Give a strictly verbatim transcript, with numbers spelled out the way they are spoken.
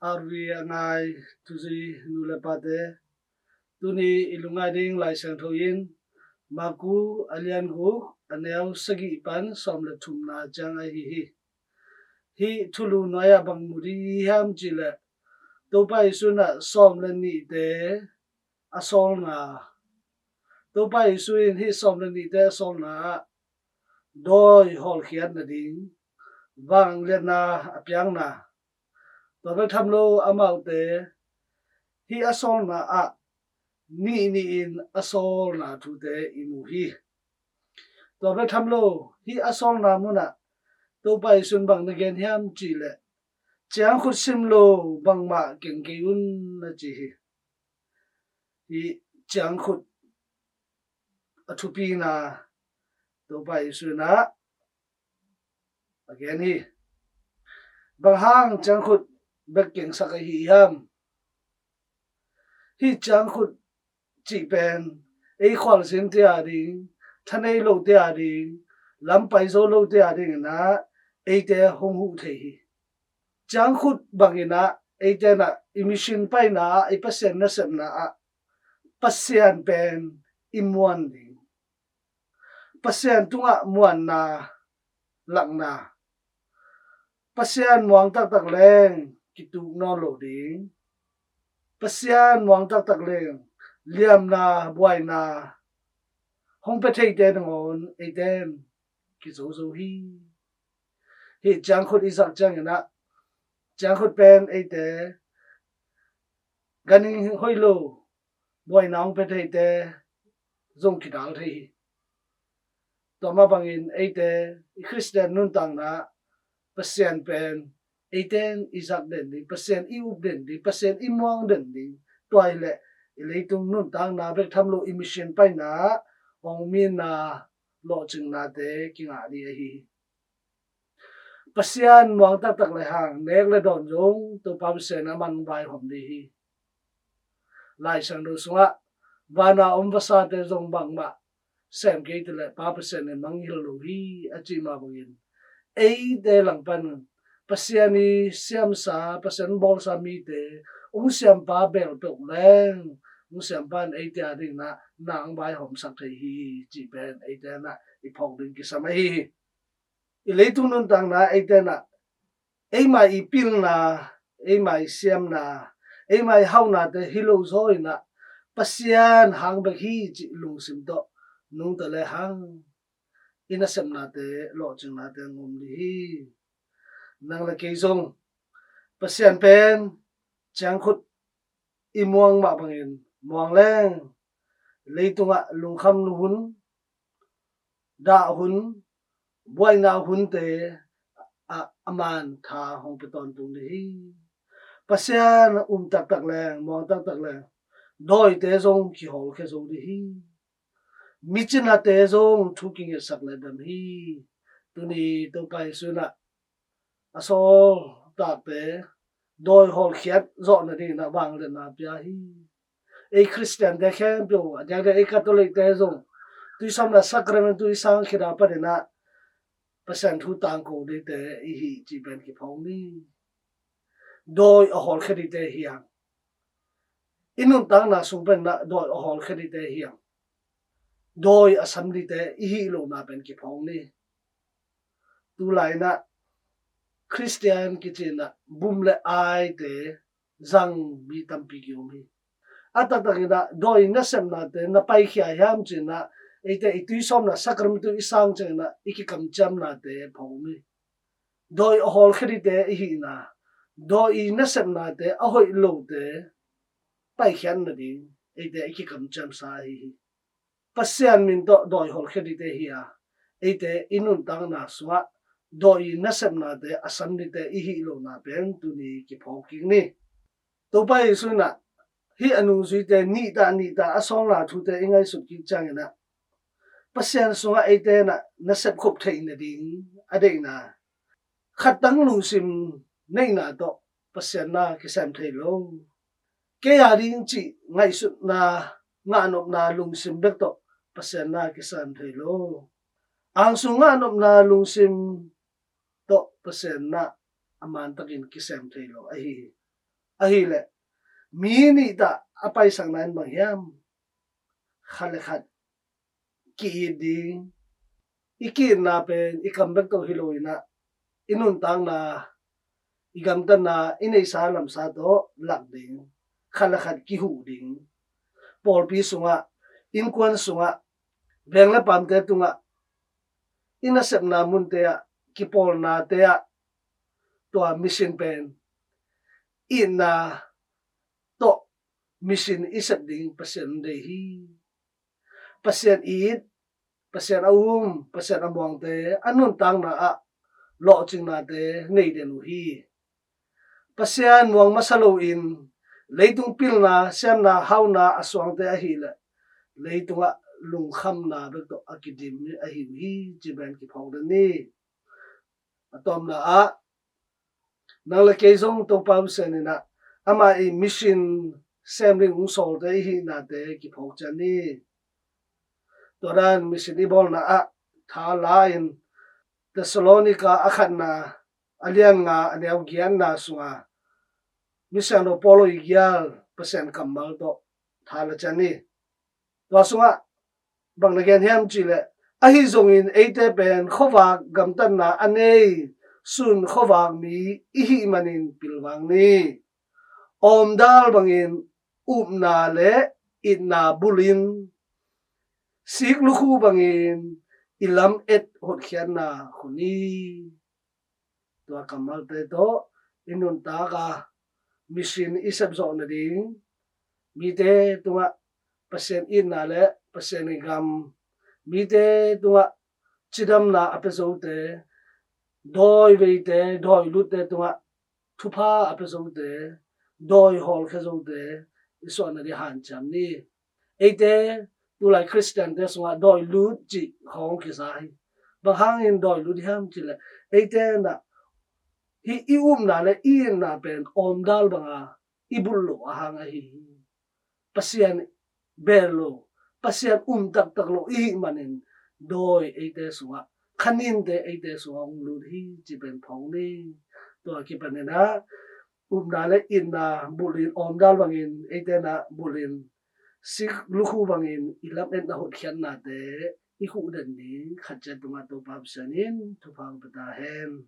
R V a ngai tuzui nu le pate, tuni i lungngai ding Lai Siangtho in Maku a lian guk, a neu sagih pan sawm le thumna ciang ahi hi. Hih thulu nuai ah bang mu ding hiam cih leh, Topa Jesu in ah sawm le nihte a sawlna, Topa Jesu in hih sawm le nihte a sawlna ah dawi hawlkhiat nading vangliatna a piakna, tua bek tham lo amaute hih a sawlna ah nih nih in a sawlna thute i mu hi. Tua bek tham lo, hih a sawlna munah Topa Jesu in bang na gen hiam cih leh, ciangkhut sim lo bangmah keng kei un, na ci hi. Hih ciangkhut a thupina Topa Jesu in ah a gen hi. Bang hang ciangkhut bek kengsak ahi hiam? Hih ciangkhut cih pen ei khualzinte a ding, thanei lote a ding, lam pai zo lote a ding in ah eite hong huh thei hi. Ciangkhut bangin ah eite in ah i mission paina ah, i Pasian nasepna ah Pasian pen i muan ding, Pasian tungah muanna lakna, Pasian muang taktak leng kituk nawn lo ding, Pasian muang taktak leng liamna, buaina hong pia theite nangawn eite in kizozo hi. Hih ciangkhut i zak ciangin ah, ciangkhut pen eite ganhing hoih lo buaina hong pia theite zong kidal thei hi. Tua mah bangin eite i Khristian nuntakna Pasian pen eite in i zak den ding, Pasian i up den ding, Pasian i muang den ding, tua hi leh i leitung nuntakna bek tham lo i mission paina hong minna lawhcingnate kingah ding ahi hi. Pasian muang taktak le hang nek le dawn zong Topa Pasian a man vaihawm ding hi. Lai Siangtho sungah vana om vasate zong bangmah sem kei ti leh Pa Pasian in mangngilh lo hi, a cih mah bangin eite langpan Pasian i siamsa, Pasian bawlsa mite hong siampa bel peuh leng hong siampa in eite a ding in ah na hong vaihawmsak thei hi, cih pen eite in ah i phawk ding kisam ahi hi. I leitung nuntakna eite in ah eima i pilna, eima i siamna, eima i haunate hi lo zaw in ah Pasian hang bek hi cih lungsim tawh nungta le hang i nasepnate, lawhcingnate ngom ding hi. Nang le kei zong Pasian pen ciangkhut i muang mah bangin muang leng leitungah lungkham hun, dah hun, buaina hunte ah a man tha hong pia tawntung ding hi. Pasian um taktak leng, muang taktak leng dawite zong kihawlkhia zo ding hi. Micinate zong thu kingetsak le dam hi. Tuni Topa Jesu in ah a sawltakte dawi hawlkhiat zawh nadingin ah vangliatna pia hi. Ei Khristiante khempeuh, a diakdiak ei Catholic-te zong tuisawmna sacrament-tu i sang khit a panin ah Pasian thu tangko dingte i hi cih pen kiphawk ni. Dawi a hawlkhia dingte hi hang. I nuntakna sung pen ah dawi a hawlkhia dingte hi hang. Dawi a sam dingte i hih lohna pen kiphawk ni. Tulai in ah Khristian kici in ah bum le aite zang mi tampi ki-om hi. A taktak in ah dawi nasepnate na paikhia hiam ci in ah eite i tuisawmna sacrament-tu i sang ciangin ah i kikamciamnate phawk ni. Dawi a hawlkhia dingte i hihna, dawi i nasepnate a hoih lote paikhiat nading eite i kikamciamsa ahi hi. Pasian min tawh dawi hawlkhia dingte hi a, eite i nuntakna sungah dawi i nasepnate a sam dingte i hih lohna pen tuni kiphawk kik ni. Topa Jesu in ah hih a nungzuite nihta nihta a sawlna thute i ngaihsut kik ciangin ah Pasian sungah eite in ah na sepkhop theih nading a deihna, khattang lungsim neihna tawh Pasian na kisem thei lo. Kei a ding cih ngaihsutna, ngahnopna lungsim bek tawh Pasian na kisem thei lo. Angsung ngahnopna lungsim tawh Pasian na a mantakin kisem thei lo ahi hi. Ahileh mi nih tah a paisakna in bang hiam? Khat le khat ki-it ding. I ki-itna pen i kam bek tawh hi lo in ah, i nuntakna, i gamtatna, i neihsa lamsa tawh lak ding, khat le khat kihuh ding. Pawlpi sungah, innkuan sungah, veng le paamte tungah, i nasepna munte ah, kipawlnate ah, tua mission pen itna tawh mission i sep ding Pasian deih hi. Pasian it, Pasian a um, Pasian a muangte a nuntakna ah lawhcingnate nei den uh hi. Pasian muang masa loin leitung pilna, siamna, hauna a suangte ahileh leitungah lungkhamna bek tawh a kidim ahi uh hi, ci pen kiphawk den ni. A tawpna ah, nang le kei zong Topa Pasian in ah, amah i mission sem ding hong sawlte i hihnate kiphawk ciat ni. Tua dan mission i bawlna ah tha la in, Thessalonika a khatna, a lian nga, a neu giatna sunga, mi siangtho Paul i gial Pasian kammal tawh tha la ciat ni. Tua sungah bang na gen hiam cihleh, ahi zongin eite pen khuavak gamtatna a nei sun khuavak mi i hih manin pilvang ni. Awmdal bangin upna le itna bulin, sik lukhu bangin i lam et hotkhiatna khun hi. Tua kammalte tawh i nuntak a mission i sep zawh nading, mite tungah Pasian itna le Pasian i gam, mite tungah cidamna a pia zote, dawi veite, dawi lutte tungah thupha a pia zote, dawi hawlkhia zote i suah nading hanciam ni. Eite tulai Khristiante sungah dawi lut cih khawng kiza hi. Bang hangin dawi lut hiam cihleh, eite na hih i upna le i itna pen awmdal banga i bulh loh ahang ahi hi. Pasian bel lo, Pasian um taktak lo i hih manin dawi eite sungah, khaninte eite sungah hong lut hi, ci pen phawk ni. Tua kipanin ah upna le itna bulhin, awmdal bangin eite na bulhin, sik lukhu bangin i lam etna hotkhiatnate i huh den ding khat ciat tungah Topa Pasian in thupha hong pia ta hen.